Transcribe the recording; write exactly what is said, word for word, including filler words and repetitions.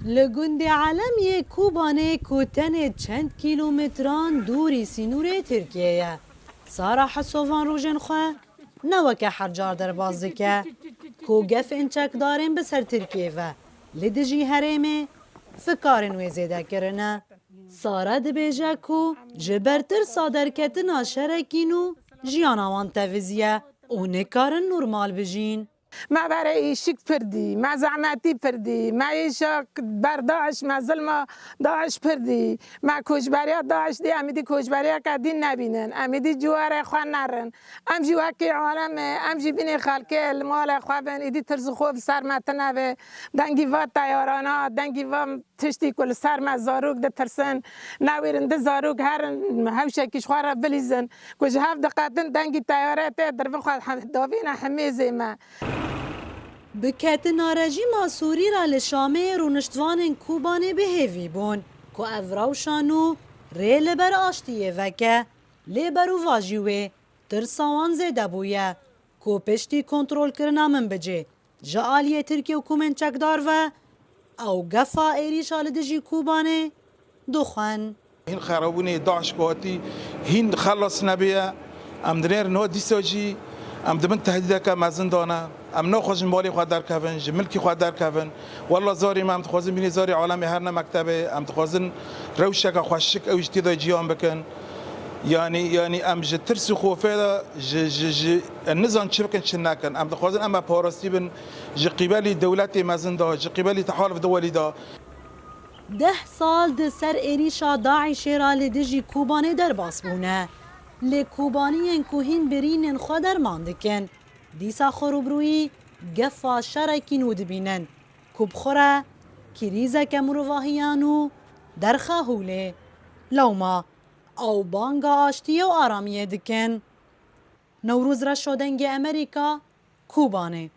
Li gundê Elem yê Kobanê ku tenê çend kîlometran dûrî sînorê Tirkiyê ye, Sara Heso van rojên xwe ne weke her car derbas dike ku gefên çekdarên bi ser Tirkiyê ve li dijî herêmê fikarên wê zêde kirine. Sara dibêje ku ji ber tirsa derketina şerekî nû jiyana wan teviziye û nikarin normal bijîn. Me berê îşik pir dî, me zehmetî pir dî, me êşa ber DAIŞ, me zilma DAIŞ pir dî, me koçberiya DAIŞ dî, em êdî koçberiyeke dî nebînin, em êdî ciwarê xwe nerin. Em jî wekî alem e, em jî bînê xelkê li malê xwe bin, êdî tirs û xof ser me tine be. Dengî va teyarana, dengî va tiştî ku li ser me zarok ditirsin, newêrin di zarok herin hewşekî ji xwe re bilîzin, ku ji hev diqetin dengî teyare tê dirvin xwe davîne himêzê me. Bi ketina rejîma Sûrî re li Şamê rûniştvanên Kobanê bi hêvî bûn ku ev rewşa nû rê li ber aştiyê veke, lê berûvajî wê tirsa wan zêde bûye ku piştî kontrolkirina Minbicê ji aliyê Tirkiye û komên çekdar ve ew gefa êrîşa li dijî Kobanê dixwin. Hîn xerabûnê DAIŞ ku hatî hîn xelas nebûye, em dinêrin ho dîsa jî em di bin tehdîdeke mezin de ne. Em naxwazin ji malê xwe derkevin, ji milkê xwe derkevin. Wella zarê me em dixwazin bînê zarê alemê herine mektebê, em dixwazin rewşeke xweşik ew jî tê de jiyan bikin. Yanî, yanî em ji tirs û xofê de ji, ji, ji, em nizan çi bikin, çi nekin. Em dixwazin em parastî bin ji qîbelî dewletê mezin de, ji qîbelî Tehalif Dewelî de. Deh sal di ser êrîşa DAIŞê re li dijî Kobanê derbas bûne. Lê Kobaniyên ku hîn birînên xwe derman dikin, dîsa xwe rûbirûyî gefa şerekî nû dibînin ku bi xwe re krîzeke mirovahiyan û derxa holê. Lewma ew banga aştiyê û aramiyê dikin. Newroz Reşo, Dengê Amerîka, Kobanê.